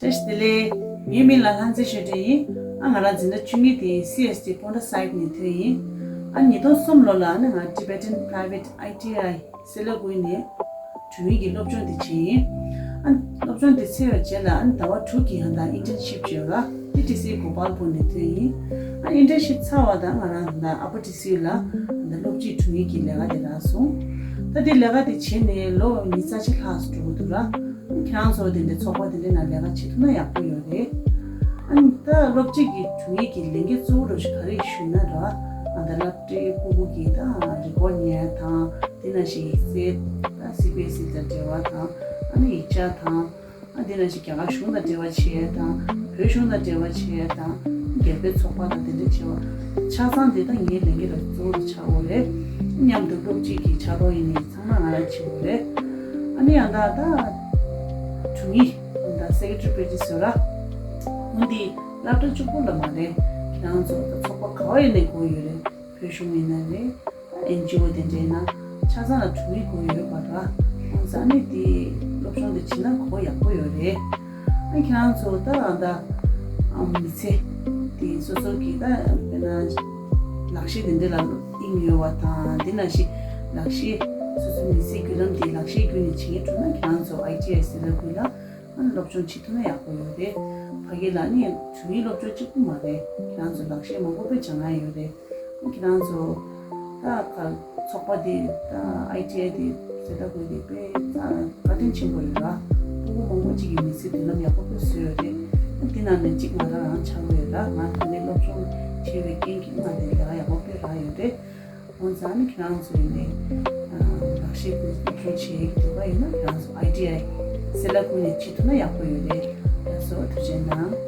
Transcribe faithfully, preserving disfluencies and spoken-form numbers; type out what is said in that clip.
བཀྲ་ཤིས་བདེ་ལེགས། ངའི་མིང་ལ་ལྷ་མཛེས་ཆོས་སྒྲོན་ཡིན། ཨ་ང་རང་འཛིན་གྲྭ་བཅུ་གཉིས་དེ་སི་ཨེས་ཊི་པོན་ཊ་སའིཊ་ནས་ཐོན་ཡིན། ཨ་ཉིས་སྟོང་གསུམ་ལོ་ལ་ཨ་ནི་ང་Tibetan Private I T I སེ་ལ་ཀུའི་ནས་དྲུང་ཡིག་གི་སློབ་སྦྱོང་དེ་བྱས་ཡིན། ཨ་སློབ་སྦྱོང་དེ་ཚར་བའི་རྗེས་ལ་ཨ་ཟླ་བ་དྲུག་གི་ཧ་ད་ཨིན་ཊརན་ཤིབ་བྱས་ལ་ཨེ་ཊི་སི་གོ་པལ་པུར་ནས་ཐོན་ཡིན། ཨ་ཨིན་ཊརན་ཤིབ་ཚར་བ་དང་ང་རང་ད་ཨ་པར་ཊི་སི་ཡུ་ལ་ད་སློབ་སྤྱིའི་དྲུང་ཡིག་གི་ལས་ཀ་དེ་རག་སོང་། ད་དེ་ལས་ཀ་དེ་བྱས་ནས་ལོ་ཉི་ཤུ་རྩ་གཅིག་ལྷག་ཙམ་འགྲོ་གི་འདུག་ར། ཁྱེད་རང་ཚོ་དེ་འདྲའི་ཚོགས་པ་དེ་འདྲའི་ནང་ལས་ཀ་བྱེད་ཐུབ་ན་ཡག་པོ་ཡོད་རེད། ཨ་ནི་ད་སློབ་སྤྱི་གི་དྲུང་ཡིག་གི་ལས་འགན་གཙོ་བོ་རུ་ག་རེ་ཞུ་ན་ར། ཨ་ད་སློབ་གྲྭའི་ཕྲུ་གུ་གི་ད་རི་པོ་ཊི་ཉར་དང་དེ་ནང་བཞིན་ཡིག་ཚད་ད་སི་བི་ཨེས་ཨི་དང་འབྲེལ་བ་དང་ཨ་ནི་ཡིག་ཆ་དང་། ཨ་དེ་ནང་བཞིན་རྒྱ་གར་གཞུང་དང་འབྲེལ་བ་བྱེད་ཡས་དང་བོད་གཞུང་དང་འབྲེལ་བ་བྱེད་ཡས་དང་རྒྱལ་པོའི་ཚོགས་པ་དང་དེ་འདྲ་བྱེད་པ་ཆ་ཚང་དེ་ད་ངའི་ལས་འགན་ལ་གཙོ་བོ་དེ་ཆགས་ཡོད་རེད། མཉམ་དུ་སློབ་སྤྱི་གི་ཕྱག་རོགས་ཡིན་ནའི་ཚང་མ་ང་རང་བྱེད་དགོས་རེད། ཨ་ནི་ཡང་ད་ད་དྲུང་ཡིག་ད་སེ་ཀེ་ཊི་རི་པེ་ཊི་ཟེར་ར། འོན་ཏེ་སློབ་གྲྭ་གཅིག་པུ་ལ་མ་རེད། ཁྱེད་རང་ཚོ་ད་ཚོགས་པ་ག་བ་ཡིན་ནའི་དགོས་ཡོད་རེད། བོད་གཞུང་ཡིན་ན་རེད། ཨེན་ཇི་ཨོ་དེ་འདྲའི་ནང་ཆ་ཚང་ལ་དྲུང་ཡིག་དགོས་ཡོད་པ་ར། ཁོང་ས་ནས་དེ་སློབ་སྦྱོང་དེ་བྱེད་ན་གོ་ཡག་པོ་ཡོད་རེད། ཨ་ཁྱེད་རང་ཚོ་ད་ད་ཨམ་མི་ཚེ་དེ་སོ་སོ་གི་ད་དཔེར་ན་ལག་ཤེས་དེ་འདྲ་ལ་དབྱིངས་ཡོད་པ་དང་དེ་ནང་བཞིན་ལག་ཤེས་སོ་སོའི་མི་ཚེའི་བརྒྱུད་ལམ་དེ་ལག་ཤེས་བརྒྱུད་ནས་བྱེད་ཀྱི་འགྲོ་ན་ཁྱེད་རང་ཚོ་ཨའི་ཊི་ཨའི་སེ་ལ་ཀུའི་ལ་ཨ་ནི་སློབ་སྦྱོང་བྱེད་ཐུབ་ན་ཡག་པོ་ཡོད་རེད། ཕ་གི་ལ་ནི་དྲུང་ཡིག་སློབ་སྦྱོང་གཅིག་པུ་མ་རེད། ཁྱེད་རང་ཚོ་ལག་ཤེས་མང་པོ་དཔེ་སྦྱང་ཡ་ཡོད་རེད། ཁྱེད་རང་ཚོ་ད་ག་ཚོགས་པ་འདི་ད་ཨའི་ཊི་ཨའི་འདི་སེ་ལ་ཀུའི་འདི་དཔེ་ད་བཀའ་དྲིན་ཆེན་པོ་རེད་ར། ཕྲུ་གུ་མང་པོ་ཅིག་གི་མི་ཚེ་མདུན་ལམ་ཡག་པོ་དཔེ་བཟོས་ཡོད་རེད། འདི་ནང་ནས་གཅིག་ང་རང་རང་ཆགས་ཀྱི་ཡོད་ར། ང་ད་ནི་སློབ་སྦྱོང་བྱས་པའི་རྐྱེན་གྱིས་ང་དེ་ལས་ཀ་ཡག་པོ་དཔེ་རག་ཡོད་རེད། འོན་ཀྱང་ནི་ཁྱེད་རང་ཚོ་ཡིན་ནའི་ལག་ཤེས་ཀྱི་སློབ་སྦྱོང་བྱེད་ཡག་འདོད་པ་ཡིན་ན་ཁྱེད་རང་ཚོ་ཨའི་ཊི་ཨའི་སེ་ལ་ཀུའི་ནས་བྱེད་ཐུབ་ན་ཡག་པོ་ཡོད་རེད། ལགས་སོ། ཐུགས་རྗེ་གནང་།